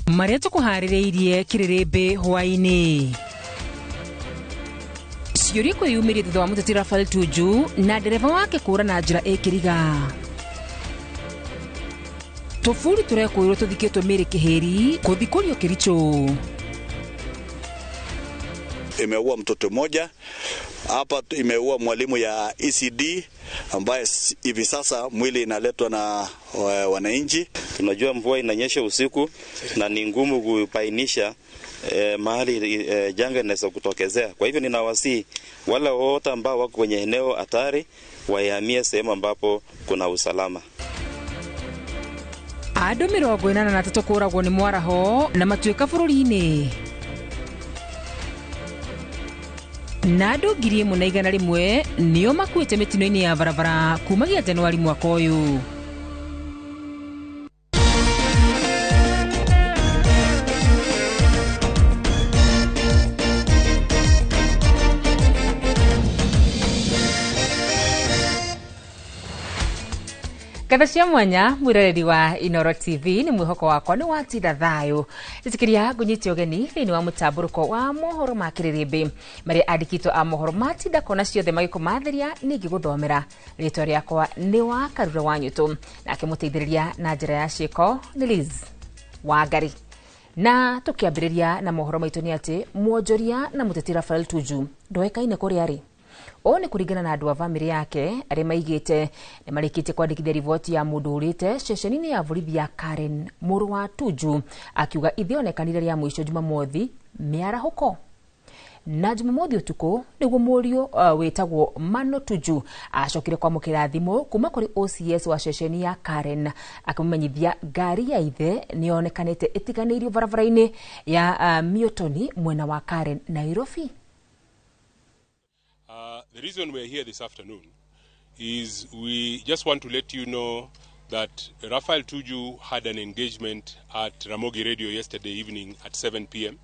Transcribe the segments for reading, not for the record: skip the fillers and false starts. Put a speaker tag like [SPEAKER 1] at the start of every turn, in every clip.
[SPEAKER 1] Marĩa tũkũharĩrĩirie kĩrĩrĩmbĩ hwaĩ-inĩ. Ciũria kwĩyumĩria thutha wa mũteti Raphael Tuju na ndereba wake kũra na njĩra ĩkĩriga. Tũburi tũrekũĩrwo tũthikĩtwo mĩĩrĩ kĩhĩri kũthikũrio Kericho.
[SPEAKER 2] Imeua mtoto mmoja hapa, imeua mwalimu ya ECD ambaye hivi sasa mwili inaletwa na wananchi.
[SPEAKER 3] Tunajua mvua inanyesha usiku na ni ngumu kubainisha mahali janga inaweza kutokezea. Kwa hivyo ninawasihi wale wote ambao wako kwenye eneo hatari wahamie sehemu ambapo kuna usalama.
[SPEAKER 1] Andũ 83 kũragwo nĩ mwaraho na matuĩka bũrũri-inĩ. Na andũ 1,100 nĩo makuĩte mĩtino-inĩ ya barabara kumagia Januari mwaka ũyũ. Ngatho cia mwanya mwiroreri wa Inoro TV ni mwihoko wakwa ni watinda thayo. Itikiria ngunyite ugeni thiini wa mutamburuko wa mohoro ma kiririmbi maria andikitwo a mohoro matinda kona ciothe magikumatheria ningi guthomera. Ritwa riakwa ni wa Karura wa Nyutu, nake muteithiriria na njira ya ciiko ni Liz Wangari. Na tukiambiriria na mohoro maitu ni ati mwonjoria na muteti Raphael Tuju ndoekaine kuria ari. O nĩ kũringana na andũ a bamĩrĩ yake arĩa maigĩte nĩ marĩkĩtie kwandĩkithia riboti ya mũndũ ũrĩte ceceni-inĩ ya borithi ya Karen mũrũ wa Tuju akiuga ithe onekanire rĩa mũico Jumamothi mĩarahũko. Na Jumamothi ũtukũ nĩguo mũriũ wĩtagwo Mano Tuju acokire kwamũkĩra thimũ kuma kũrĩ OCS wa ceceni ya Karen akĩmũmenyithia ngari ya ithe nĩyonekanĩte ĩtiganĩirio barabara-inĩ ya Miotoni mwena wa Karen, Nairobi.
[SPEAKER 4] The reason we're here this afternoon is we just want to let you know that Raphael Tuju had an engagement at Ramogi Radio yesterday evening at 7 p.m.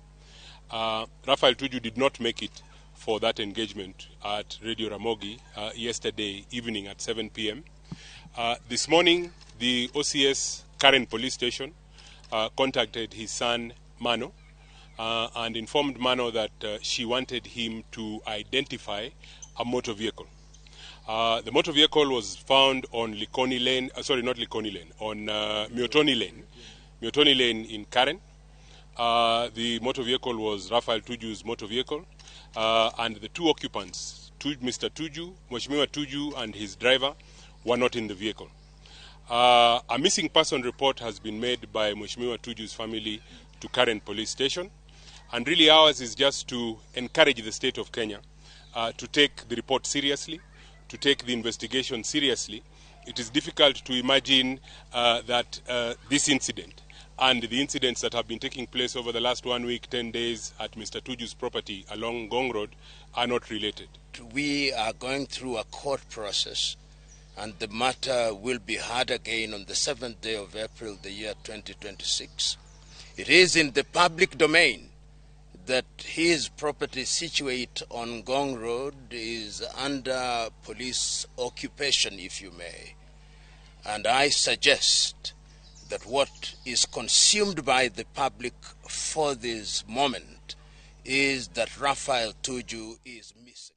[SPEAKER 4] Raphael Tuju did not make it for that engagement at Radio Ramogi yesterday evening at 7 p.m. This morning, the OCS Karen Police Station contacted his son, Mano, and informed Mano that she wanted him to identify a motor vehicle. The motor vehicle was found on Likoni Lane, sorry, not Likoni Lane, on Miotoni Lane, Miotoni Lane in Karen. The motor vehicle was Raphael Tuju's motor vehicle, and the two occupants, Mr. Tuju, Mheshimiwa Tuju, and his driver, were not in the vehicle. A missing person report has been made by Mheshimiwa Tuju's family to Karen Police Station, and really ours is just to encourage the state of Kenya to take the report seriously, to take the investigation seriously. It is difficult to imagine that this incident and the incidents that have been taking place over the last 1 week, 10 days at Mr. Tuju's property along Ngong Road are not related.
[SPEAKER 5] We are going through a court process, and the matter will be heard again on the 7th day of April, the year 2026. It is in the public domain that his property situate on Ngong Road is under police occupation, if you may. And I suggest that what is consumed by the public for this moment is that Raphael Tuju is missing.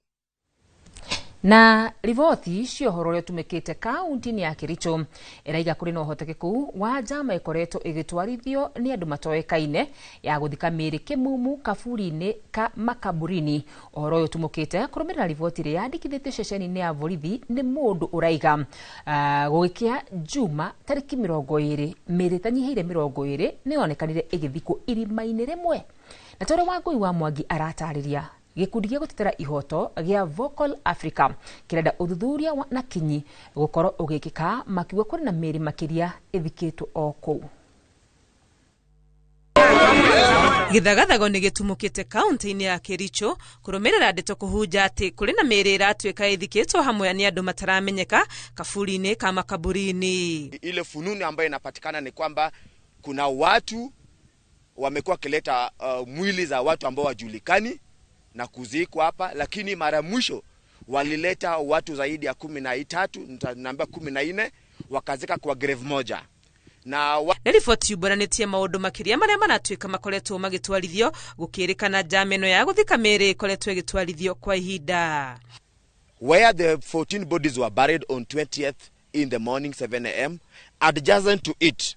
[SPEAKER 1] Na riboti cia ũhoro ũrĩa ũtumĩkĩte kaunti-inĩ ya Kericho ĩraiga kũrĩ na ũhotekeku wa njama ĩkoretwo ĩgĩtwarithio nĩ andũ matoĩkaine ya gũthika mĩĩrĩ kĩmumu kaburi-inĩ ka makaburini. Ũhoro ũyũ ũtumũkĩte kũrũmĩrĩra riboti ĩrĩa yandĩkithĩtio ceceni-inĩ ya borithi nĩ mũndũ ũraiga gũgĩkĩa Juma tarĩki 20 mĩĩrĩ ĩtanyihĩire 20 nĩyonekanire ĩgĩthikwo irima-inĩ rĩmwe. Na ta ũrĩa Wangũi wa Mwangi aratarĩria, gĩkundi gĩa gũtetera ihoto gĩa Vocal Africa kĩrenda ũthuthuria na kinyi gũkorwo ũgĩkĩka makiuga kũrĩ na mĩĩrĩ makĩria ĩthikĩtwo o kũu.
[SPEAKER 6] Gĩthagathago nĩ gĩtumũkĩte kaunti-inĩ ya Kericho kũrũmĩrĩra ndeto kũhunja atĩ kũrĩ na mĩĩrĩ ĩratuĩka ĩthikĩtwo hamwe nĩ andũ mataramenyeka kaburi-inĩ ka makaburini.
[SPEAKER 7] Ile fununu ambayo inapatikana ni kwamba kuna watu wamekuwa wakileta mwili za watu ambao wajulikani na kuzikwa hapa, lakini mara mwisho walileta watu zaidi ya 13, nitaambia 14, wakazika kwa grave moja. Na wa...
[SPEAKER 6] Nĩ riboti yumbũranĩtie maũndũ makĩria marĩa maratuĩka makoretwo magĩtwarithio gũkĩrĩkana njama ĩno ya gũthika mĩĩrĩ ĩkoretwo ĩgĩtwarithio kwa ihinda.
[SPEAKER 7] Where the 14 bodies were buried on 20th in the morning 7 a.m., adjacent to it,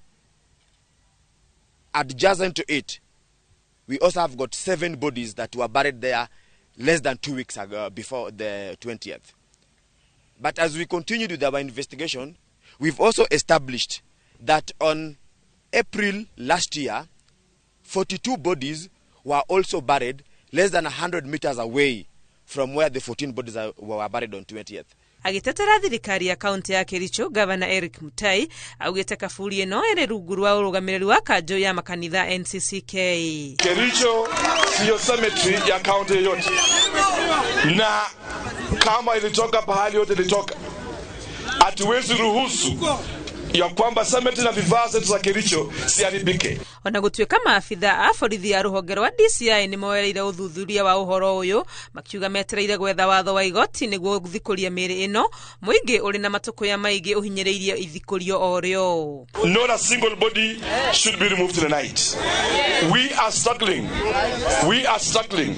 [SPEAKER 7] we also have got seven bodies that were buried there less than 2 weeks ago, before the 20th. But as we continued with our investigation, we've also established that on April last year, 42 bodies were also buried less than 100 meters away from where the 14 bodies were buried on 20th.
[SPEAKER 6] Agĩtetera thirikari ya kaunti ya Kericho, Gavana Eric Mutai augĩte kaburi ĩno ĩrĩ rungu rwa ũrũgamĩrĩri wa kanjũ ya makanitha NCCK.
[SPEAKER 8] Kericho siyo cemetery ya kaunti yoyote, na kama ilitoka pahali yote ilitoka, hatuwezi ruhusu ya kwamba cemetery na vifaa zetu za Kericho siharibike.
[SPEAKER 6] Ona gũtuĩka maabitha a borithi a rũhonge rwa DCI nĩ moereire ũthuthuria wa ũhoro ũyũ, makiuga metereire gwetha watho wa igoti nĩguo gũthikũria mĩĩrĩ ĩno, mũingĩ ũrĩ na matũkũya maingĩ ũhinyĩrĩirie ithikũrio o rĩo.
[SPEAKER 8] Not a single body should be removed in the night. We are struggling. We are struggling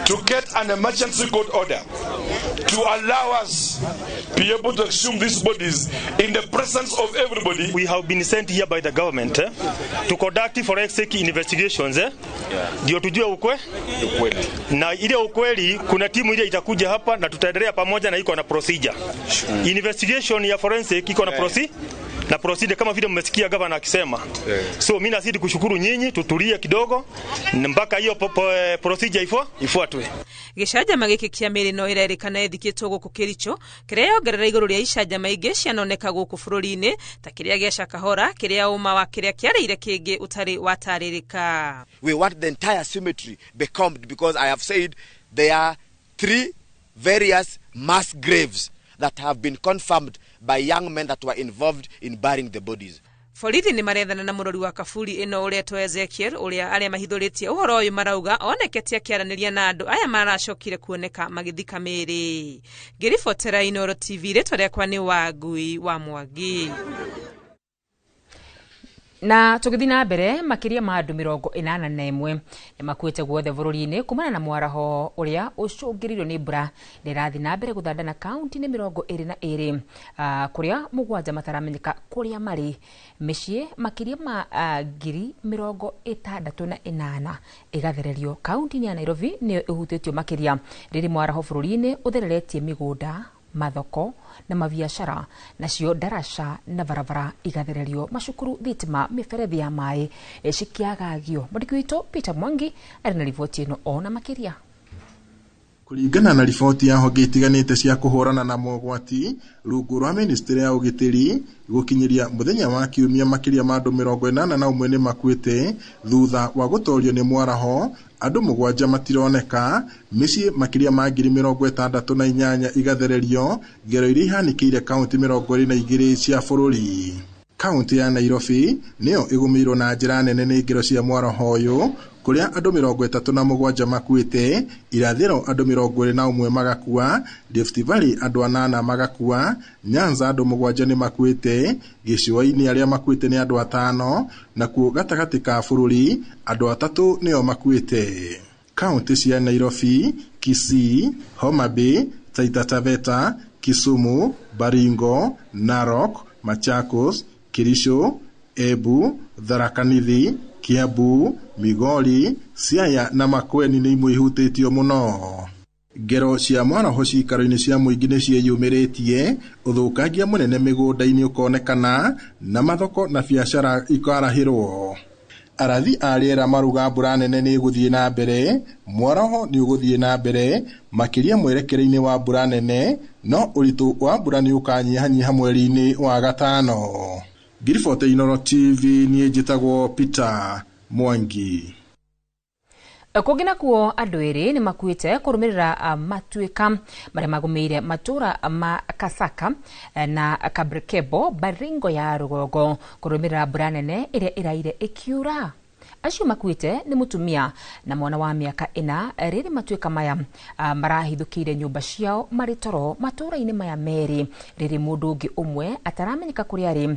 [SPEAKER 8] to get an emergency court order to allow us be able to exhume these bodies in the presence of everybody.
[SPEAKER 9] We have been sent here by the government to conduct forensic investigations, ndio tujue ukweli. Na ile ukweli, kuna timu ile itakuja hapa na tutaendelea pamoja na iko na procedure. Investigation ya forensic iko na procedure kama vile mmesikia gavana akisema. So mimi nazidi kushukuru nyinyi, tutulie kidogo mpaka hiyo procedure ifuatwe.
[SPEAKER 6] Gĩcanjama gĩkĩ kĩa mĩĩrĩ no ĩrerĩkana ĩthikĩtwo gũkũ Kericho, kĩrĩa yongerera igũrũ rĩa icanjama ingĩ cianoneka gũkũ bũrũri-inĩ ta kĩrĩa gĩa Shakahola, kĩrĩa ũma wa kĩrĩa kĩarĩire kĩngĩ ũtarĩ watarĩrĩka.
[SPEAKER 7] We want the entire cemetery becalmed because I have said there are three various mass graves that have been confirmed by young men that were involved in burying the bodies.
[SPEAKER 6] Borithi nĩ marethana na mũrori wa kaburi ĩno ũretwo Ezekiel, ũrĩa arĩa mahithũrĩtie ũhoro ũyũ marauga onekete akĩaranĩria na andũ aya maracokire kuoneka magĩthika mĩĩrĩ. Ngĩribotera Inooro TV, rĩtwa rĩakwa nĩ Wangui wa Mwangi.
[SPEAKER 1] Na tũgĩthiĩ na mbere, makĩria ma andũ 81 nĩ makuĩte guothe bũrũri-inĩ kumana na mwaraho ũrĩa ũcũngĩrĩirio nĩ mbura ĩrĩa ĩrathiĩ na mbere gũthandana kaunti-inĩ 22, kũrĩa mũgwanja mataramenyeka kũrĩa marĩ. Mĩciĩ makĩria ma 68,000 ĩgathererio. Kaunti-inĩ ya Nairobi nĩyo ĩhutĩtio makĩria rĩrĩ mwaraho bũrũri-inĩ ũthereretie mĩgũnda, mathoko na mabiacara, nacio ndaraca na barabara igathererio, macukuru, thitima, mĩberethi ya maĩ cikĩagagio. Mwandĩki witũ Peter Mwangi arĩ na riboti ĩno ona makĩria.
[SPEAKER 10] Kũringana na riboti ya honge itiganĩte cia kũhũrana na mogwati rungu rwa ministry ya ũgitĩri, gũkinyĩria mũthenya wa kiumia makĩria ma andũ 81 nĩ makuĩte thutha wa gũtorio nĩ mwaraho, andũ mũgwanja matironeka, mĩciĩ makĩria ma 68,000 igathererio, ngero iria ihanĩkĩire kaunti 22 cia bũrũri. Kaunti ya Nairobi nĩyo ĩgũmĩirwo na njĩra nene nĩ ngero cia mwaraho ũyũ, kũrĩa andũ 37 makuĩte, irathĩro andũ 21 magakua, Rift Valley andũ anana magakua, Nyanza andũ mũgwanja nĩ makuĩte, gĩcũa-inĩ arĩa makuĩte nĩ andũ atano, nakuo gatagatĩ ka bũrũri andũ atatũ nĩo makuĩte. Kaunti cia Nairobi, Kisii, Homa Bay, Taita Taveta, Kisumu, Baringo, Narok, Machakos, Kericho, Embu, Tharaka Nithi, Kiambu, Migori, Siaya na Makueni nĩ imwe ihutĩtio mũno. Ngero cia mwaraho ciikaro-inĩ cia mũingĩ nĩ ciĩyumĩrĩtie, ũthũkangia mũnene mĩgũnda-inĩ ũkonekana na mathoko na biacara ikarahĩrwo. Arathi a rĩera maruga mbura nene nĩ ĩgũthiĩ na mbere, mwaraho nĩ ũgũthiĩ na mbere makĩria mwerekera-inĩ wa mbura nene, no ũritũ wa mbura nĩ ũkanyihanyiha mweri-inĩ wa gatano. Ngiribota Inooro TV, niĩ njĩtagwo Peter Mwangi.
[SPEAKER 1] Kũngĩ nakuo, andũ erĩ nĩ makuĩte kũrũmĩrĩra matuĩka marĩa magũmĩire matũra ma Kasaka na Kabrekebo, Baringo ya rũgongo, kũrũmĩrĩra mbura nene ĩrĩa ĩraire ĩkiura. Acio makuĩte nĩ mũtumia na mwana wa mĩaka 4 rĩrĩ matuĩka maya marahithũkĩire nyũmba ciao marĩ toro matũũra-inĩ maya merĩ rĩrĩ mũndũ ũngĩ ũmwe ataramenyeka kũrĩa arĩ.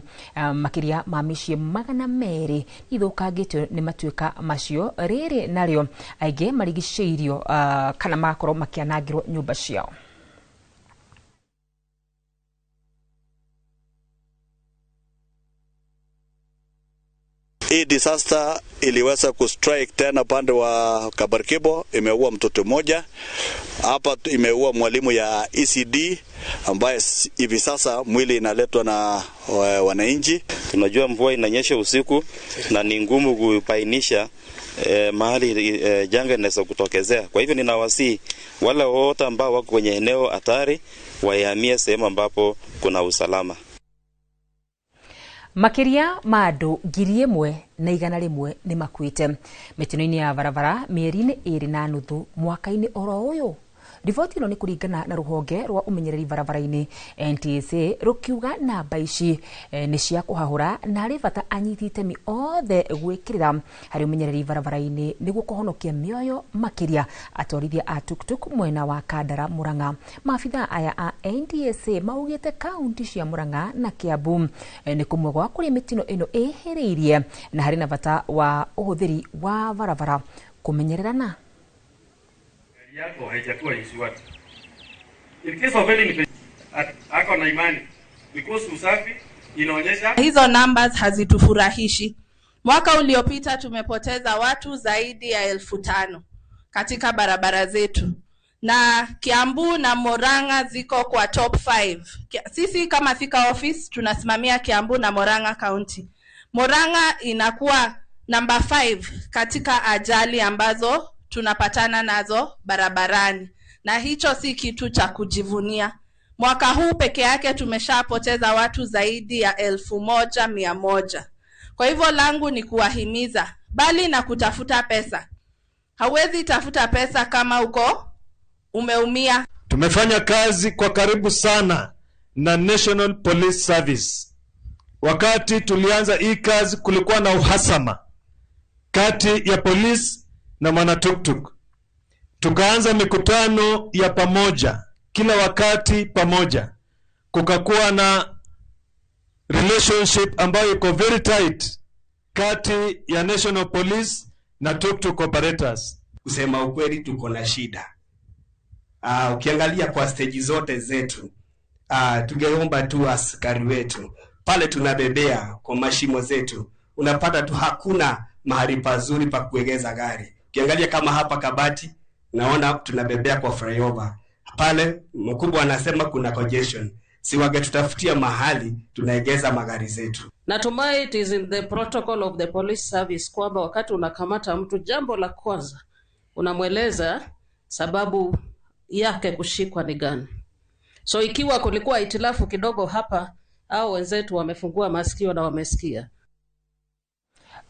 [SPEAKER 1] Makĩria ma mĩciĩ 200 ithũkangĩtio nĩ matuĩka macio rĩrĩ narĩo aingĩ marigicĩirio kana magakorwo makĩanangĩrwo nyũmba ciao.
[SPEAKER 2] Hii disaster iliweza kustrike tena pande wa Kabarkibo, imeua mtoto mmoja. Hapa imeua mwalimu ya ECD ambaye hivi sasa mwili inaletwa na wananchi.
[SPEAKER 3] Tunajua mvua inanyesha usiku na ni ngumu kubainisha mahali janga inaweza kutokezea. Kwa hivyo ninawasihi wale wote ambao wako kwenye eneo hatari wahamie sehemu ambapo kuna usalama.
[SPEAKER 1] Makiria ma andũ 1,100 nĩ makuĩte mĩtino-inĩ ya barabara mĩeri-inĩ 2.5 mwaka-inĩ oro ũyũ. Riboti ĩno nĩ kũringana na rũhonge rwa ũmenyereri barabara-inĩ NTSA rũkiuga namba ici nĩ cia kũhahũra na harĩ bata anyiti itemi othe gwĩkĩrĩra harĩ ũmenyereri barabara-inĩ nĩguo kũhonokia mĩoyo makĩria atwarithia a tuktuk mwena wa Kandara Murang'a. Maabithaa aya a NTSA maugĩte kaunti cia Murang'a na Kiambu nĩ kũmwe gwa kũrĩa mĩtino ĩno ĩhĩrĩirie na harĩ na bata wa ũhũthĩri wa barabara kũmenyererana.
[SPEAKER 11] Yako haijakuwa insured. In case of any ako na imani because usafi inaonyesha
[SPEAKER 12] hizo numbers hazitufurahishi. Mwaka uliopita tumepoteza watu zaidi ya 5,000 katika barabara zetu, na Kiambu na Murang'a ziko kwa top 5. Sisi kama Thika office tunasimamia Kiambu na Murang'a County. Murang'a inakuwa number 5 katika ajali ambazo tunapatana nazo barabarani, na hicho si kitu cha kujivunia. Mwaka huu peke yake tumeshapoteza watu zaidi ya 1,100. Kwa hivyo langu ni kuwahimiza, bali na kutafuta pesa. Hauwezi tafuta pesa kama uko umeumia.
[SPEAKER 13] Tumefanya kazi kwa karibu sana na National Police Service. Wakati tulianza hii kazi kulikuwa na uhasama kati ya polisi na mwana tuktuk. Tukaanza mikutano ya pamoja kila wakati pamoja. Kukakuwa na relationship ambayo iko very tight kati ya National Police na tuktuk operators.
[SPEAKER 14] Kusema ukweli tuko na shida. Ukiangalia kwa stage zote zetu, tungeomba tu askari wetu pale tunabebea kwa mashimo zetu, unapata tu hakuna mahali pazuri pa kuegeza gari. Ukiangalia kama hapa Kabati, naona tunabebea kwa flyover. Pale mkubwa anasema kuna congestion. Si wangetutafutia mahali tunaegeza magari zetu.
[SPEAKER 15] Natumai it is in the protocol of the police service kwamba wakati unakamata mtu, jambo la kwanza unamweleza sababu yake kushikwa ni gani. So ikiwa kulikuwa itilafu kidogo hapa, au wenzetu wamefungua masikio na wamesikia.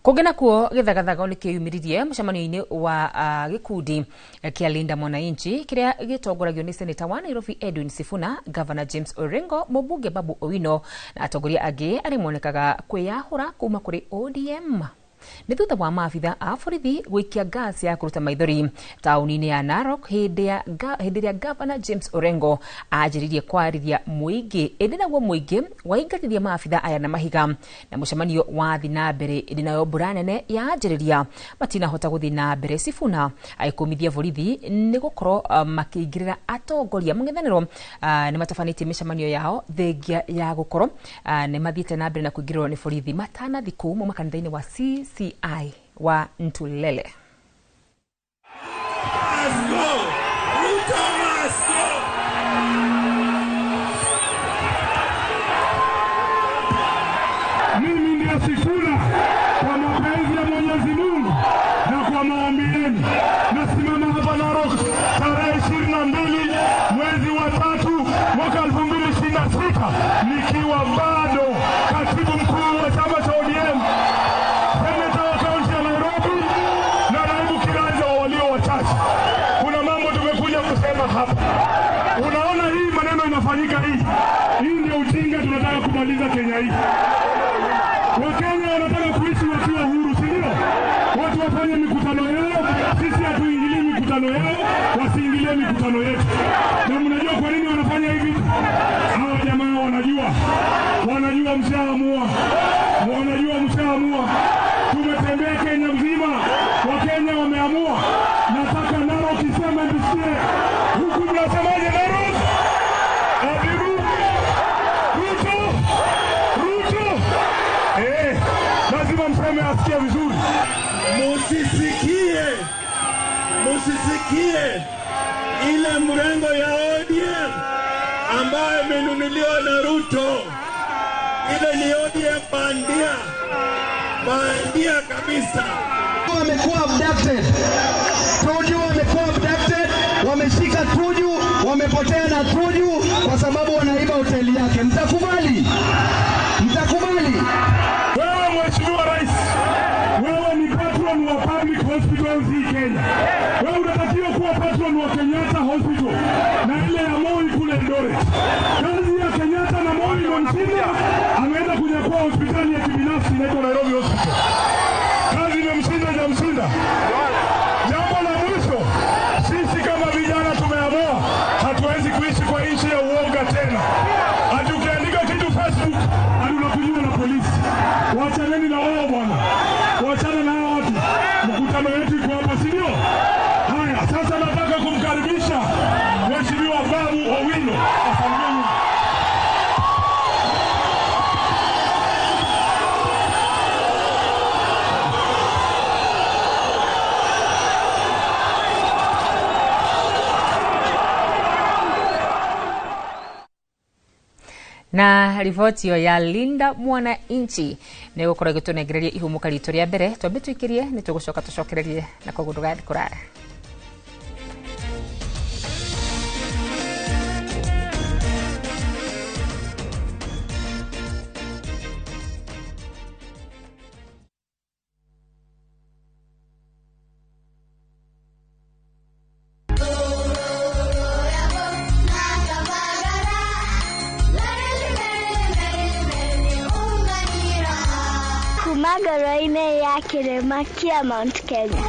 [SPEAKER 1] Kũngĩ nakuo gĩthagathago nĩ kĩyumĩririe mũcemanio-inĩ wa gĩkundi kĩa Linda Mwananchi kĩrĩa gĩtongoragio nĩ Seneta wa Nairobi Edwin Sifuna, Governor James Orengo, mũmbunge Babu Owino na atongoria angĩ arĩa monekaga kwĩyahũra kuma kũrĩ ODM. Nĩ thutha wa maabitha a borithi gũikia gas ya kũruta maithori taũni-inĩ ya Narok hĩndĩ ĩrĩa Governor James Orengo anjĩrĩirie kwarĩria mũingĩ, ĩndĩ naguo mũingĩ waingatithia maabitha aya na mahiga na mũcemanio wathi na mbere, ĩndĩ nayo mbura nene yanjĩrĩria matinahota gũthiĩ na mbere. Sifuna agĩkũmithia borithi nĩ gũkorwo makĩingĩrĩra atongoria mũng'ethanĩro nĩ matabanĩtie mĩcemanio yao thengia ya gũkorwo nĩ mathiĩte na mbere na kũingĩrĩrwo nĩ borithi matanathi kũu makanitha-inĩ wa CCI wa Ntulele.
[SPEAKER 16] Mimi ndiye Sifuna, kwa mapenzi ya Mwenyezi Mungu na kwa maombi yenu nasimama hapa Narok tarehe 22 mwezi wa 3 mwaka 2026 nikiwa bado katibu mkuu wa chama cha ODM, seneta wa kaunti ya Nairobi na naibu kiranja wa walio wachache. Kuna mambo tumekuja kusema hapa. Unaona hii maneno inafanyika hii. Hii ndio ujinga tunataka kumaliza Kenya hii. Wakenya wanataka kuishi wakiwa huru, si ndio? Wafanye mikutano yao, sisi hatuingilii mikutano yao, wasiingilie mikutano yetu. Na mnajua kwa nini wanafanya hivi? Hawa jamaa wanajua mshaamua, wanajua mshaamua. Tumetembea Kenya mzima, Wakenya wameamua. Nataka Narok iseme nisikie. Huku mnasemaje Narok? Abibu, Ruto, Ruto. Lazima mseme asikie vizuri.
[SPEAKER 17] Musisikie ile mrengo ya ODM ambayo imenunuliwa na Ruto. Ile ni ODM bandia, bandia kabisa.
[SPEAKER 18] Wamekuwa abducted. Tuju wamekuwa abducted, wameshika Tuju, wamepotea na Tuju kwa sababu wanaiba hoteli yake. Mtakubali? Mtakubali?
[SPEAKER 16] Wewe Mheshimiwa Rais, wewe ni patron wa public hospitals hii Kenya. Wewe unatakiwa kuwa patron wa Kenyatta Hospital na ile ya Moi kule Eldoret. Kazi ya Kenyatta na Moi imemshinda, ameenda kunyakua hospitali ya kibinafsi inaitwa Nairobi Hospital. Kazi imemshinda, hajamshinda. Jambo la mwisho, sisi kama vijana tumeamua hatuwezi kuishi kwa nchi ya uoga tena. Ati ukiandika kitu Facebook, ati unakujiwa na polisi. Wachaneni na wao bwana. Wachana na hao watu. Mkutano wetu iko hapa, si ndio? Haya, sasa nataka kumkaribisha Mheshimiwa Babu Owino. Asalimie.
[SPEAKER 1] Na riboti ĩyo ya Linda Mwananchi nĩ gũkorwo ĩgĩtũnengereria ihũmũka ritũ rĩa mbere. Twambe tũikĩrie, nĩ tũgũcoka tũcokererie na koguo ndũgathiĩ kũraya.
[SPEAKER 19] Ngoro-inĩ ya kĩrĩma kĩa Mount Kenya.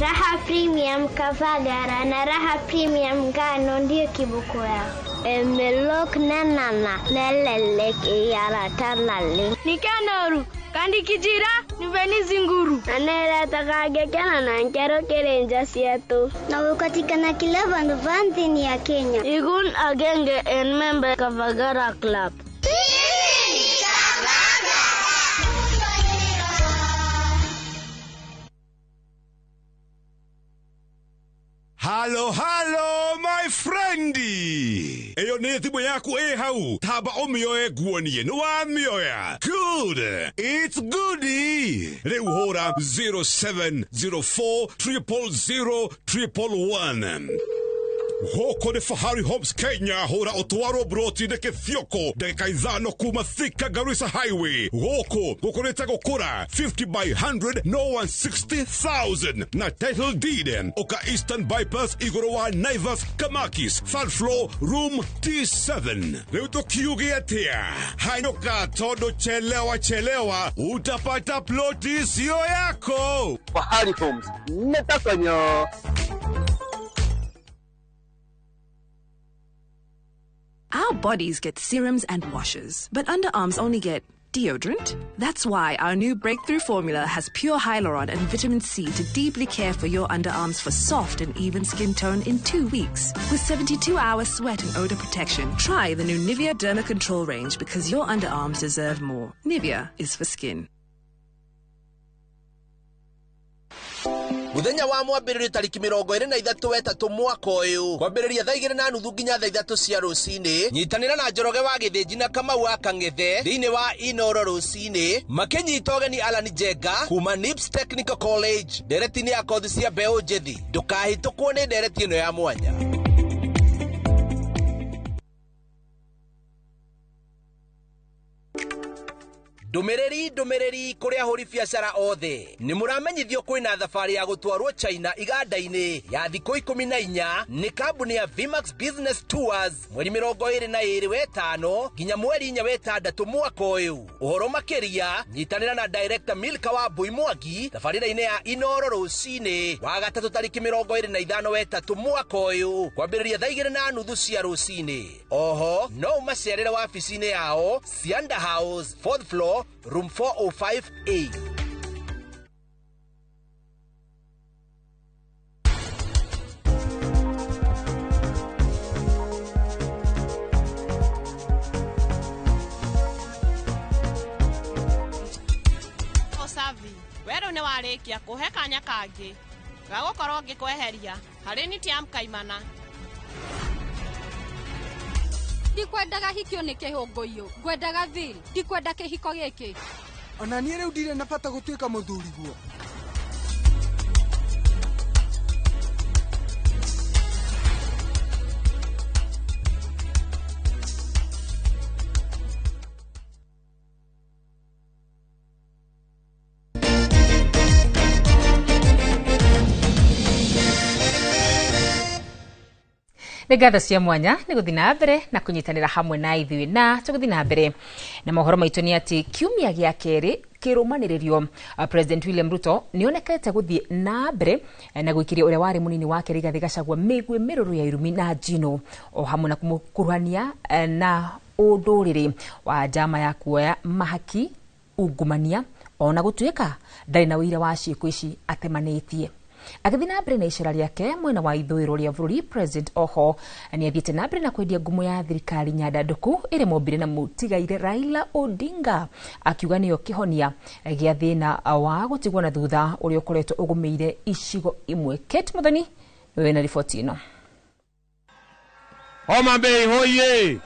[SPEAKER 19] Raha Premium Kavagara na Raha Premium Ngano ndiyo kiboko yao. Emelok nanana lelelek iyaratalale.
[SPEAKER 20] Nikanoru kandi kijira niveni zinguru.
[SPEAKER 19] Anera na nkero kerenja sietu. Na ukatikana kila vandu vanthini ya Kenya.
[SPEAKER 20] Igun agenge en member Kavagara Club.
[SPEAKER 8] Halo, halo, my friendi. Eyo nĩ thimũ yaku ĩ hau. Tamba ũmĩoe nguonie nĩ wamĩoya. Good. It's goodie. Rĩu hũra 0704 000 111. Gũkũ nĩ Fahari Homes Kenya. Hũra ũtwarwo broti-inĩ Kĩthioko ndagĩka 5 kuma Thika Garissa Highway. Gũkũ gũkũrĩte gũkũra 50 by 100 no 160,000 na title deed. Ũka Eastern Bypass igũrũ wa Naivas Kamakis, third floor room T7. Rĩu tũkiuge atĩa? Hanyũka tondũ chelewa chelewa utapata ploti sio yako.
[SPEAKER 21] Fahari Homes netakonyo.
[SPEAKER 22] Our bodies get serums and washes, but underarms only get deodorant. That's why our new breakthrough formula has pure hyaluron and vitamin C to deeply care for your underarms for soft and even skin tone in 2 weeks. With 72-hour sweat and odor protection, try the new Nivea Derma Control range because your underarms deserve more. Nivea is for skin.
[SPEAKER 23] Muthenya wa mwambĩrĩrio tarĩki 23 wetatũ mwaka ũyũ kwambĩrĩria thaa 2:30 nginya thaa 3 cia rũcinĩ nyitanĩra na Njoroge wa Gĩthĩnji na Kamau wa Kang'ethe thĩinĩ wa Inoro rũcinĩ makĩnyita ũgeni Alan Njenga kuma NIPS Technical College ndereti-inĩ ya kothi cia mbeũ njĩthĩ. Ndũkahĩtũkwo nĩ ndereti ĩno ya mwanya. Ndũmĩrĩri ndũmĩrĩri kũrĩ ahũri biacara othe nĩ mũramenyithio kwĩna thabarĩ ya gũtwarwo China iganda-inĩ ya thikũ 14 nĩ kambuni ya Vmax Business Tours mweri 22 wetano nginya mweri 4 wetandatũ mwaka ũyũ. Ũhoro makĩria nyitanĩra na Director Milka wa Mbui Mwangi tabarĩra-inĩ ya Inoro rũcinĩ wa gatatũ tarĩki 25 wetatũ mwaka ũyũ kwambĩrĩria thaa 2:30 cia rũcinĩ. Oho no ũmacerere wabici-inĩ yao Cianda House 4th floor room 405A.
[SPEAKER 4] Osavi, we rĩu nĩ warĩkia kũhe kanya kangĩ ga gũkorwo ngĩkweheria harĩ niti ya mkaimana.
[SPEAKER 5] Ndikwendaga hikio nĩ kĩhũngũiyũ, ngwendaga Bill, ndikwenda kĩhiko gĩkĩ.
[SPEAKER 9] Ona niĩ rĩu ndirĩ na bata gũtuĩka mũthuriguo.
[SPEAKER 1] Nĩ ngatho cia mwanya nĩ gũthiĩ na mbere na kũnyitanĩra hamwe na ithuĩ, na tũgũthiĩ na mbere na mohoro maitũ nĩ atĩ kiumia gĩa kerĩ kĩrũmanĩrĩrio President William Ruto nĩonekete gũthiĩ na mbere na gũikĩria ũrĩa warĩ mũnini wake Rigathĩ Gachagua mĩguĩ mĩrũrũ ya irumi na njino o hamwe na kũmũkuruhania na ũndũrĩrĩ wa njama ya kuoya mahaki ungumania ona gũtuĩka ndarĩ na ũira wa ciĩko ici atemanĩtie. Agĩthiĩ na mbere na icera rĩake mwena wa ithũĩro rĩa bũrũri, President oho nĩ athiĩte na mbere na kwendia ngumo ya thirikari nyandandũku ĩrĩa mombire na mũtigaire Raila Odinga, akiuga nĩyo kĩhonia gĩa thĩna wa gũtigwo na thutha ũrĩa ũkoretwo ũgũmĩire icigo imwe. Kate Muthoni nĩwe wĩna riboti ĩno.
[SPEAKER 24] Homa Bay hoye!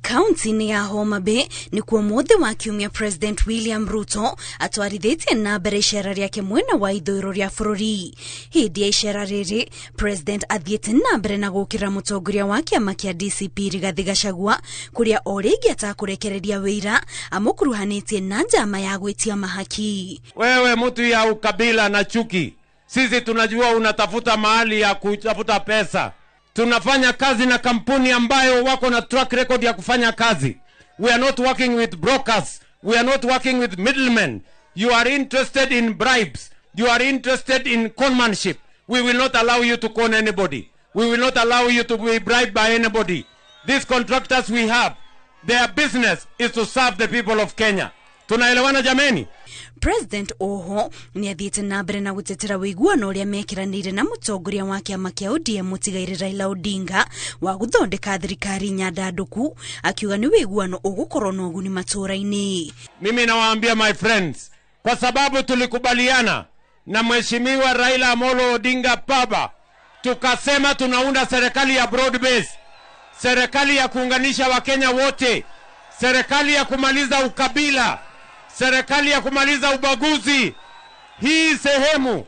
[SPEAKER 25] Kaunti-inĩ ya Homa Bay nĩkuo mũthĩ wa kiumia President William Ruto atwarithĩtie na mbere icera rĩake mwena wa ithũĩro rĩa bũrũri. Hĩndĩ ya icera rĩrĩ, President athiĩte na mbere na gũkĩra mũtongoria wa kĩama kĩa DCP Rigathĩ Gachagua kũrĩa o rĩngĩ atakũrekereria wĩira amũkuruhanĩtie na njama ya gwĩtia mahaki.
[SPEAKER 24] Wewe mtu ya ukabila na chuki, sisi tunajua unatafuta mahali ya kutafuta pesa. Tunafanya kazi na kampuni ambayo wako na track record ya kufanya kazi. We are not working with brokers. We are not working with middlemen. You are interested in bribes. You are interested in conmanship. We will not allow you to con anybody. We will not allow you to be bribed by anybody. These contractors we have, their business is to serve the people of Kenya. Tunaelewana jameni?
[SPEAKER 25] President oho nĩ athiĩte na mbere na gũtetera ũiguano ũrĩa mekĩranĩire na mũtongoria wa kĩama kĩa ODM mũtigaire Raila Odinga wa gũthondeka thirikari nyandandũku, akiuga nĩ ũiguano ũgũkorwo na ũguni matũũra-inĩ.
[SPEAKER 24] Mimi nawaambia my friends, kwa sababu tulikubaliana na Mheshimiwa Raila Amolo Odinga Baba, tukasema tunaunda serikali ya broad base, serikali ya kuunganisha Wakenya wote, serikali ya kumaliza ukabila, serikali ya kumaliza ubaguzi. Hii sehemu,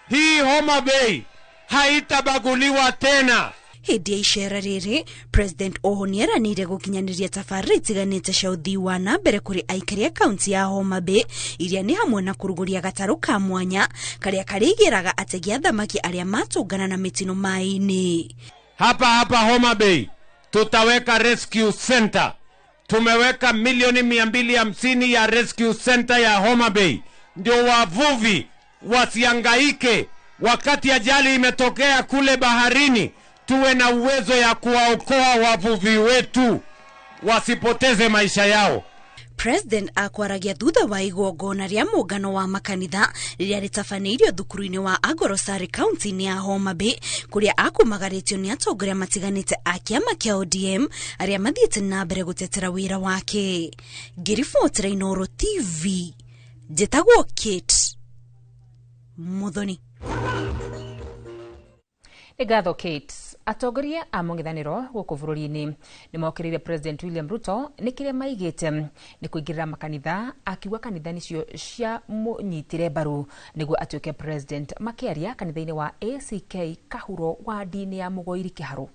[SPEAKER 24] hii Homa Bay haitabaguliwa tena.
[SPEAKER 25] Hĩndĩ ya icera rĩrĩ, President oho nĩeranĩire gũkinyanĩria tabarĩra itiganĩte cia ũthii wa na mbere kũrĩ aikari a kaunti ya Homa Bay, iria nĩ hamwe na kũrugũria gatarũ ka mwanya karĩa karĩigĩraga ategi a thamaki arĩa matũngana na mĩtino maĩ-inĩ.
[SPEAKER 24] Hapa hapa Homa Bay tutaweka rescue center. Tumeweka milioni 250 ya rescue center ya Homa Bay, ndio wavuvi wasiangaike wakati ajali imetokea kule baharini. Tuwe na uwezo ya kuwaokoa wavuvi wetu wasipoteze maisha yao.
[SPEAKER 25] President akwaragia thutha wa igongona rĩa mũngano wa makanitha rĩrĩa rĩtabanĩirio thukuru-inĩ wa Agorosari kaunti-inĩ ya Homa Bay, kũrĩa akumagarĩtio nĩ atongoria matiganĩte a kĩama kĩa ODM arĩa mathiĩte na mbere gũtetera wĩra wake. Ngĩribotera Inooro TV, njĩtagwo Kate Muthoni.
[SPEAKER 1] Nĩ ngatho Kate. Atongoria a mũng'ethanĩro gũkũ bũrũri-inĩ nĩ mokĩrĩire President William Ruto nĩ kĩrĩa maigĩte nĩ kũingĩrĩra makanitha, akiuga kanitha nĩcio ciamũnyitire mbaru nĩguo atuĩke president. Makĩaria kanitha-inĩ wa ACK Kahuro wa ndini ya Mũgoiri Kĩharũ,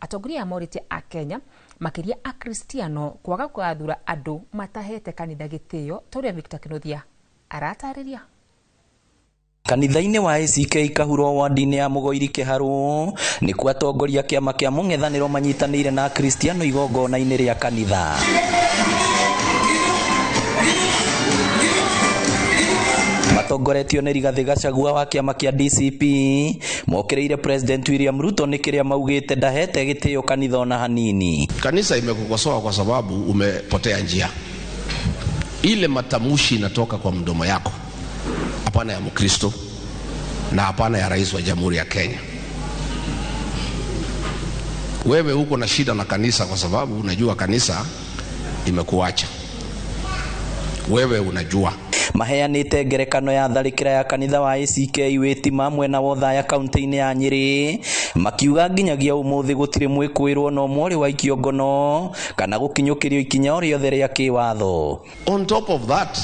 [SPEAKER 1] Atongoria aya morĩtie Akenya makĩria Akristiano kwaga gũgathura andũ matahete kanitha gĩtĩo ta ũrĩa Victor Kinuthia aratarĩria.
[SPEAKER 2] Kanitha-inĩ wa ACK Kahuro wadi-inĩ ya Mũgoiri Kĩharũ nĩkuo atongoria kĩama kĩa mũng'ethanĩro manyitanĩire na Akristiano igongona-inĩ rĩa kanitha. Matongoretio nĩ Rigathĩ Gachagua wa kĩama kĩa DCP mokĩrĩire President William Ruto nĩ kĩrĩa maugĩte ndahete gĩtĩo kanitha ona hanini.
[SPEAKER 3] Kanisa imekukosoa kwa sababu umepotea njia. Ile matamushi inatoka kwa mdomo yako, hapana ya Mkristo na hapana ya rais wa Jamhuri ya Kenya. Wewe uko na shida na kanisa kwa sababu unajua kanisa imekuacha. Wewe unajua.
[SPEAKER 2] Maheanĩte ngerekano ya tharĩkĩra ya kanitha wa ACK Wĩtima mwena wa Othaya kaunti-inĩ ya Nyĩrĩ, makiuga nginyagia ũmũthĩ gũtirĩ mwĩkũĩrwo no mwarĩ wa ikio ngono kana gũkinyũkĩrio ikinya o rĩothe rĩa kĩwatho.
[SPEAKER 3] On top of that,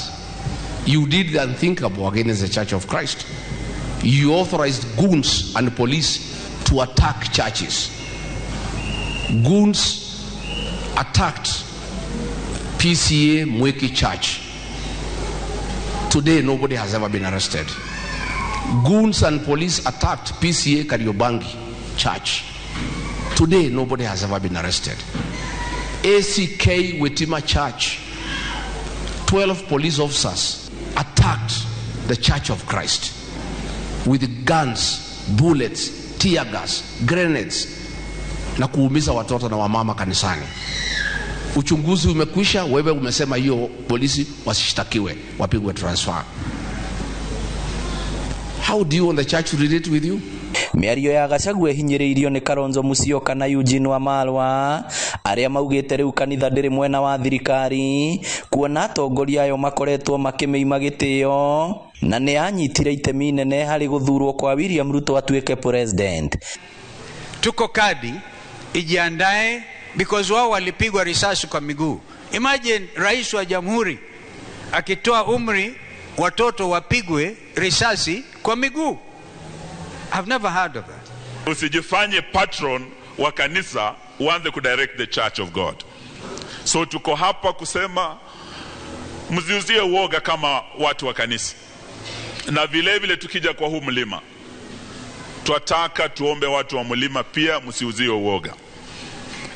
[SPEAKER 3] you did the unthinkable against the Church of Christ. You authorized goons and police to attack churches. Goons attacked PCA Mwiki Church. Today, nobody has ever been arrested. Goons and police attacked PCA Kariobangi Church. Today, nobody has ever been arrested. ACK Wetima Church, 12 police officers attacked the Church of Christ with guns, bullets, tear gas, grenades, na kuumiza watoto na wamama kanisani. Uchunguzi umekwisha, wewe umesema hiyo polisi wasishtakiwe, wapigwe transfer. How do you want the church to relate with you?
[SPEAKER 2] Mĩario ya Gachagua ĩhinyĩrĩirio nĩ Kalonzo Musyoka na Eugene Wamalwa arĩa maugĩte rĩu kanitha ndĩrĩ mwena wa thirikari kuona atongoria ayo makoretwo makĩmĩima gĩtĩo na nĩ anyitire itemi inene harĩ gũthurwo kwa William Ruto atuĩke president.
[SPEAKER 6] Tuko kadi ijiandae because wao walipigwa risasi kwa miguu. Imagine rais wa jamhuri akitoa umri watoto wapigwe risasi kwa miguu. I've never heard of that.
[SPEAKER 8] Usijifanye patron wa kanisa uanze kudirect the Church of God. So tuko hapa kusema msiuzie uoga kama watu wa kanisa. Na vile vile tukija kwa huu mlima, twataka tuombe watu wa mlima pia msiuzie uoga.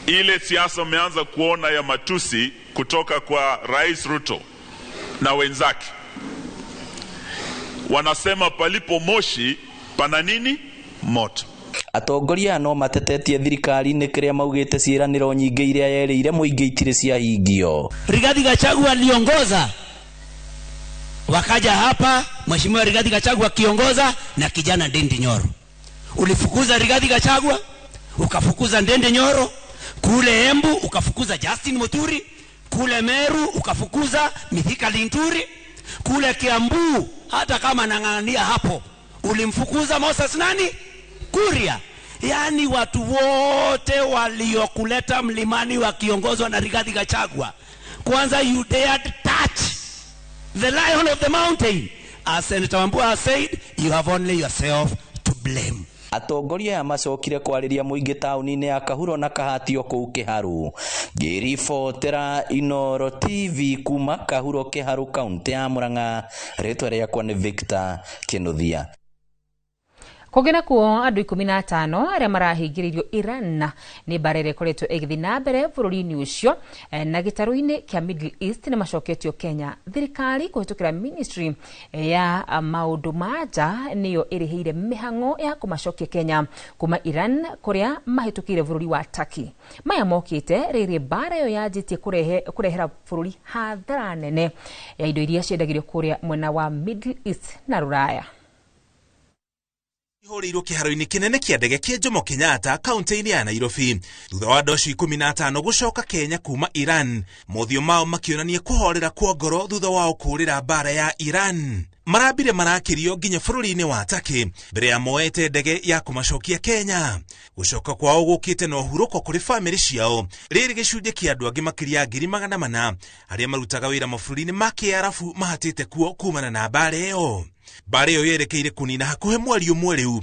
[SPEAKER 8] Ile siasa umeanza kuona ya matusi kutoka kwa Rais Ruto na wenzake. Wanasema palipo moshi pana nini? Moto.
[SPEAKER 2] Atongoria no matetetie thirikari nĩ kĩrĩa maugĩte ciĩranĩro nyingĩ iria yerĩire mũingĩ itirĩ ciahingio.
[SPEAKER 7] Rigathi Gachagua aliongoza, wakaja hapa Mheshimiwa Rigathi Gachagua akiongoza na kijana Ndindi Nyoro. Ulifukuza Rigathi Gachagua, ukafukuza Ndindi Nyoro, kule Embu ukafukuza Justin Muturi, kule Meru ukafukuza Mithika Linturi, kule Kiambu hata kama nang'ang'ania hapo ulimfukuza Moses nani? Kuria. Yaani watu wote waliokuleta mlimani wakiongozwa na Rigathi Gachagua. Kwanza you dared touch the lion of the mountain. As Senator Wambua has said, you have only yourself to blame.
[SPEAKER 2] Atongoria aya macokire kwarĩria mũingĩ taũni-inĩ ya Kahuro na Kahatio kũu Kĩharũ. Ngĩribotera Inooro TV kuma Kahuro Kĩharũ kaunti ya Murang'a, rĩtwa rĩakwa nĩ Victor Kinuthia.
[SPEAKER 1] Kũngĩ nakuo andũ 15 arĩa marahingĩrĩirio Iran nĩ mbara ĩrĩa ĩkoretwo ĩgĩthiĩ na mbere bũrũri-inĩ ũcio na gĩtarũ-inĩ kĩa Middle East nĩ macoketio Kenya. Thirikari kũhĩtũkĩra ministry ya maũndũ ma nja nĩyo ĩrĩhĩire mĩhang'o ya kũmacokia Kenya kuma Iran kũrĩa mahĩtũkĩire bũrũri wa Turkey. Maya mokĩte rĩrĩ mbara ĩyo yanjĩtie kũrehera bũrũri hathara nene ya indo iria ciendagĩrio kũrĩa mwena wa Middle East na Rũraya.
[SPEAKER 10] Ihũrĩirwo kĩharo-inĩ kĩnene kĩa ndege kĩa Jomo Kenyatta kaunti-inĩ ya Nairobi thutha wa andũ acio 15 gũcoka Kenya kuma Iran, mothiũ mao makĩonania kũhorera kwa ngoro thutha wao kũũrĩra mbara ya Iran. Marambire marakĩrio nginya bũrũri-inĩ wa Turkey mbere ya moete ndege ya kũmacokia Kenya. Gũcoka kwao gũkĩte na ũhurũko kũrĩ bamĩrĩ ciao, rĩrĩ gĩcunjĩ kĩa andũ angĩ makĩria ya 400,000 arĩa marutaga wĩra mabũrũri-inĩ ma Kĩarabu mahatĩte kuo kumana na mbara ĩyo. Mbara ĩyo yerekeire kũnina hakuhĩ mweri ũmwe rĩu,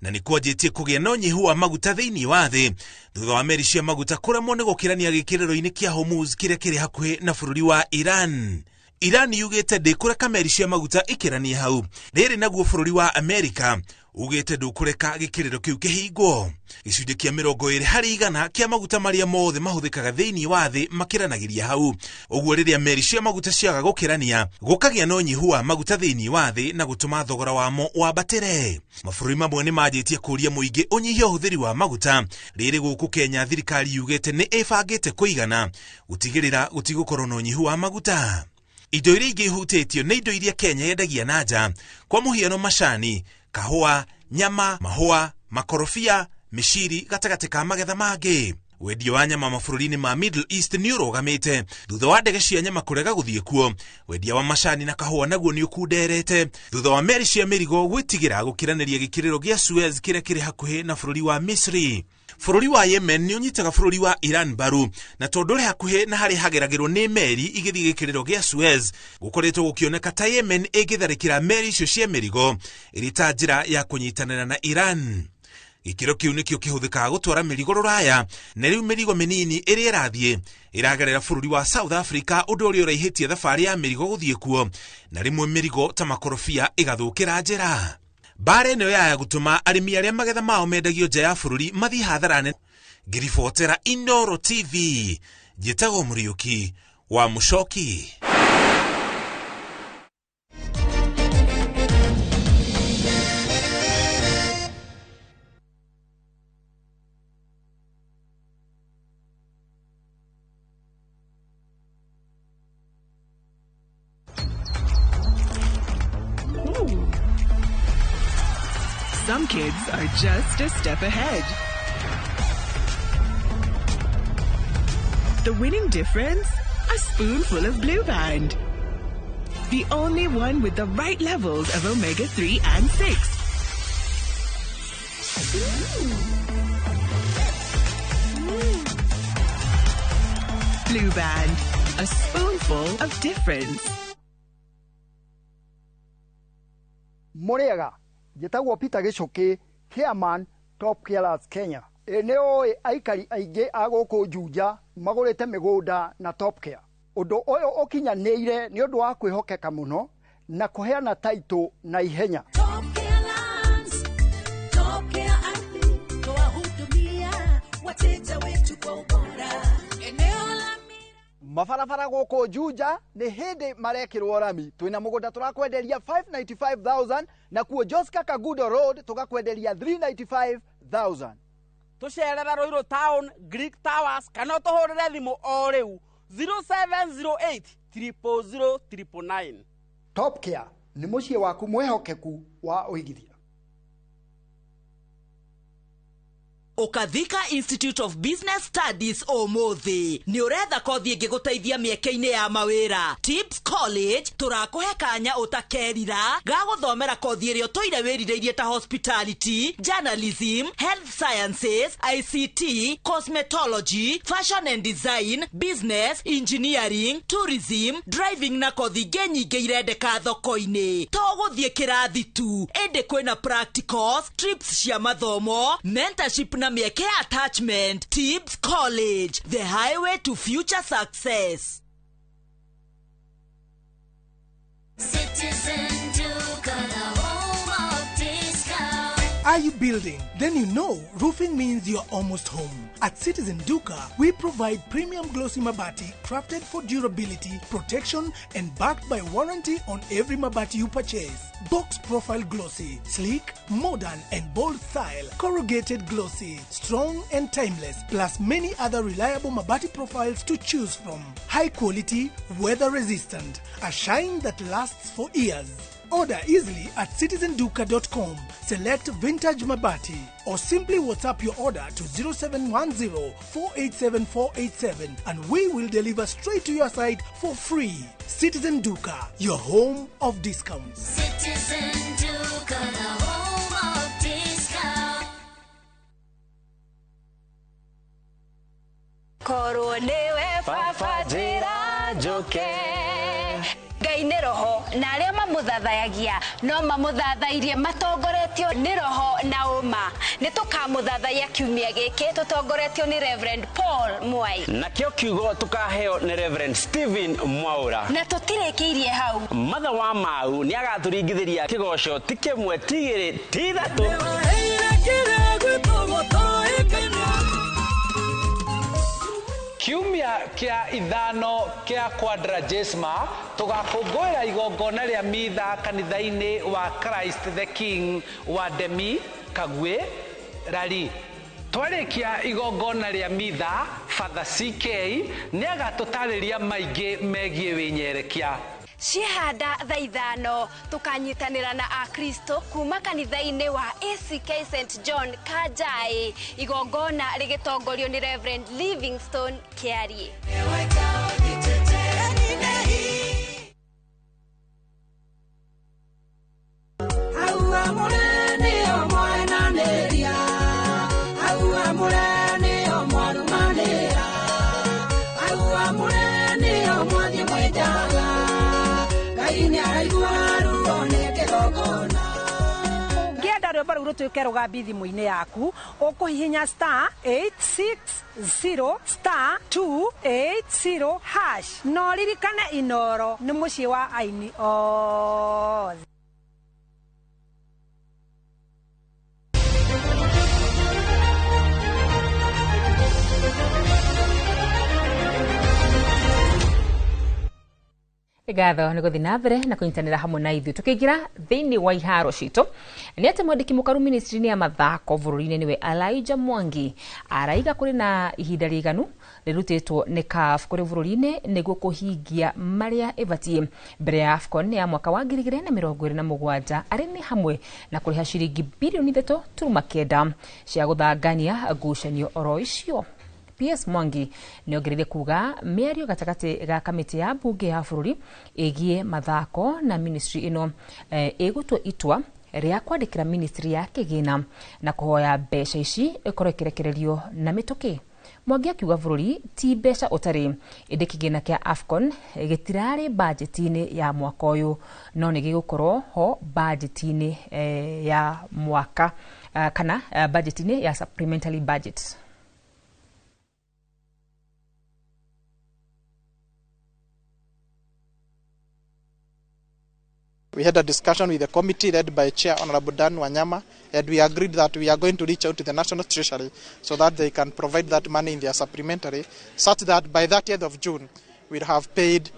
[SPEAKER 10] na nĩ kwanjĩtie kũgĩa na ũnyihu wa maguta thĩinĩ wa thĩ thutha wa meri cia maguta kũremwo nĩ gũkĩrania gĩkĩrĩro-inĩ kĩa Hormuz kĩrĩa kĩrĩ hakuhĩ na bũrũri wa Iran. Iran yugĩte ndĩkũreka meri cia maguta ikĩranie hau. Rĩrĩ naguo bũrũri wa Amerika ugĩte ndũkũreka gĩkĩrĩro kĩu kĩhingwo. Gĩcunjĩ kĩa 20% kĩa maguta marĩa mothe mahũthĩkaga thĩinĩ wa thĩ makĩranagĩria hau. Ũguo rĩrĩa meri cia maguta ciaga gũkĩrania, gũkagĩa na ũnyihu wa maguta thĩinĩ wa thĩ na gũtũma thogora wamo wambatĩre. Mabũrũri mamwe nĩ manjĩtie kũũria mũingĩ ũnyihie ũhũthĩri wa maguta. Rĩrĩ gũkũ Kenya thirikari yugĩte nĩ ĩbangĩte kũigana gũtigĩrĩra gũtigũkorwo na ũnyihu wa maguta. Indo iria ingĩ ihutĩtio nĩ indo iria Kenya yendagia na nja, kwa mũhiano macani, kahũa, nyama, mahũa, makorobia, mĩciri gatagatĩ ka magetha mangĩ. Wendia wa nyama mabũrũri-inĩ ma Middle East nĩ ũrũgamĩte thutha wa ndege cia nyama kũrega gũthiĩ kuo. Wendia wa macani na kahũa naguo nĩ ũkunderete thutha wa meri cia mĩrigo gwĩtigĩra gũkĩranĩria gĩkĩrĩro gĩa Suez kĩrĩa kĩrĩ hakuhĩ na bũrũri wa Misri. Bũrũri wa Yemen nĩ ũnyitaga bũrũri wa Iran mbaru na tondũ ũrĩ hakuhĩ na harĩa hageragĩrwo nĩ meri igĩthiĩ gĩkĩrĩro gĩa Suez, gũkoretwo gũkĩoneka ta Yemen ĩngĩtharĩkĩra meri icio cia mĩrigo ĩrĩ ta njĩra ya kũnyitanĩra na Iran. Gĩkĩro kĩu nĩkĩo kĩhũthĩkaga gũtwara mĩrigo rũraya, na rĩu mĩrigo mĩnini ĩrĩa ĩrathiĩ ĩragerera bũrũri wa South Africa, ũndũ ũrĩa ũraihĩtie thabarĩ ya mĩrigo gũthiĩ kuo, na rĩmwe mĩrigo ta makorobia ĩgathũkĩra njĩra. Mbara ĩno yaya gũtũma arĩmi arĩa magetha mao mendagio nja ya bũrũri mathiĩ hathara nene. Ngĩribotera Inooro TV, njĩtagwo Mũriũki wa Mũcoki.
[SPEAKER 22] Some kids are just a step ahead. The winning difference? A spoonful of Blue Band. The only one with the right levels of omega-3 and 6. Blue Band, a spoonful of difference.
[SPEAKER 11] Muriaga, njĩtagwo Peter Gĩcũkĩ, chairman Top Carers Kenya. Nĩ ũĩ aikari aingĩ a gũkũ Juja magũrĩte mĩgũnda na Top Care. Ũndũ ũyũ ũkinyanĩire nĩ ũndũ wa kwĩhokeka mũno na kũheana taitũ na ihenya.
[SPEAKER 12] Top Care Lands, Top Care Ardhi, twahudumia wateja wetu kwa ubora. Eneo la
[SPEAKER 11] mabarabara gũkũ Juja nĩ hĩndĩ marekĩrwo rami. Twĩna mũgũnda tũrakwenderia 595,000 na kuo Joska Kagudo Road tũgakwenderia 395,000.
[SPEAKER 13] Tũcerere Ruiru Town, Greek Towers kana ũtũhũrĩre thimũ o rĩu 0708 000 999.
[SPEAKER 11] Top Care nĩ mũciĩ waku mwĩhokeku wa ũigithia.
[SPEAKER 14] Ũkathika Institute of Business Studies ũmũthĩ nĩ ũretha kothi ĩngĩgũteithia mĩeke-inĩ ya mawĩra. Tips College tũrakũhe kanya ũtakerira ga gũthomera kothi ĩrĩa ũtũire wĩrirĩirie ta hospitality, journalism, health sciences, ICT, cosmetology, fashion and design, business, engineering, tourism, driving na kothi ingĩ nyingĩ irendeka thoko-inĩ. To gũthiĩ kĩrathi tu, ĩndĩ kwĩna practicals, trips cia mathomo, mentorship na mĩeke attachment. Tips College, the highway to future success.
[SPEAKER 12] Citizen Duka, the home of discount.
[SPEAKER 15] Are you building? Then you know roofing means you're almost home. At Citizen Duka, we provide premium glossy mabati crafted for durability, protection, and backed by warranty on every mabati you purchase. Box profile glossy, sleek, modern, and bold style. Corrugated glossy, strong and timeless, plus many other reliable mabati profiles to choose from. High quality, weather resistant, a shine that lasts for years. Order easily at citizenduka.com. Select Vintage Mabati or simply WhatsApp your order to 0710 487 487 and we will deliver straight to your site for free. Citizen Duka, your home of discounts.
[SPEAKER 12] Citizen Duka, the home of discount.
[SPEAKER 26] Korwo niwe baba njĩra njũke. Ngai
[SPEAKER 16] Ngai nĩ roho na arĩa mamũthathayagia no mamũthathairie matongoretio nĩ roho na ũma. Nĩ tũkamũthathaiya kiumia gĩkĩ tũtongoretio nĩ Reverend Paul Mwai.
[SPEAKER 17] Nakĩo kiugo tũkaheo nĩ Reverend Stephen Mwaũra.
[SPEAKER 16] Na tũtirĩkĩirie hau.
[SPEAKER 17] Matha wa Mau nĩ agatũringithĩria kĩgoco ti kĩmwe ti igĩrĩ ti ithatũ.
[SPEAKER 18] Kiumia kĩa ithano kĩa Quadragesima tũgakũngũĩra igongona rĩa mitha kanitha-inĩ wa Christ the King wa Demi Kagwe Rari. Twarĩkia igongona rĩa mitha, Father CK nĩ agatũtarĩria maingĩ megiĩ wĩnyerekia.
[SPEAKER 16] Ciehanda thaa 5 tũkanyitanĩra na akristo kuma kanitha-inĩ wa ACK St John Kanjai, igongona rĩgĩtongorio nĩ Reverend Livingstone Kĩarie.
[SPEAKER 19] Ũngĩenda rwĩmbo rũu rũtuĩke rũgambi thimũ-inĩ yaku, ũkũhihinya star 860 star 280 hash. Na ũririkane Inooro nĩ mũciĩ wa aini othe.
[SPEAKER 1] Ngatho nĩ gũthiĩ na mbere na kũnyitanĩra hamwe na ithuĩ tũkĩingĩra thĩinĩ wa iharo citũ. Nĩ atĩ mwandĩki mũkaru ministry-inĩ ya mathako bũrũri-inĩ nĩwe Elijah Mwangi araiga kũrĩ na ihinda rĩiganu rĩrutĩtwo nĩ CAF kũrĩ bũrũri-inĩ nĩguo kũhingia marĩa ĩbatiĩ mbere ya AFCON ya mwaka wa 2027 arĩ nĩ hamwe na kũrĩha ciringi birioni 3.9 cia gũthangania ngucanio oro icio. PS Mwangi nĩongereire kuga mĩario gatagatĩ ga kamĩtĩ ya mbunge ya bũrũri ĩgiĩ mathako na ministry ĩno ĩgũtua itua rĩa kwandĩkĩra ministry ya kĩgĩna na kũhoya mbeca ici ĩkorwo ĩkĩrekererio na mĩtũkĩ. Mwangi akiuga bũrũri ti mbeca ũtarĩ ĩndĩ kĩgĩna kĩa AFCON gĩtirarĩ bajeti-inĩ ya mwaka ũyũ no nĩ gĩgũkorwo ho bajeti-inĩ ya mwaka kana bajeti-inĩ ya supplementary budget.
[SPEAKER 20] We had a discussion with the committee led by Chair Honorable Dan Wanyama, and we agreed that we are going to reach out to the National Treasury so that they can provide that money in their supplementary, such that by 30th of June, we'll have paid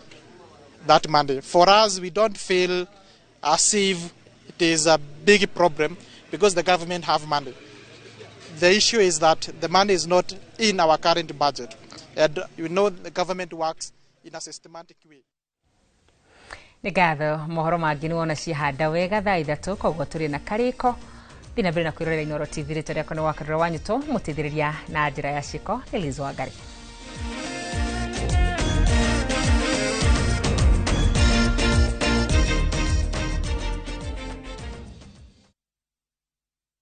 [SPEAKER 20] that money. For us, we don't feel as if it is a big problem because the government have money. The issue is that the money is not in our current budget, and you know the government works in a systematic way.
[SPEAKER 1] Nĩ ngatho mohoro mangĩ nĩ wona ciahanda wega thaa 3 koguo tũrĩ na karĩko. Thiĩ na mbere na kwĩrorera Inooro TV. Rĩtwa rĩakwa nĩ Wakarura Wanyũtũ, mũteithĩrĩria na njĩra ya ciĩko nĩ Liz Wangari.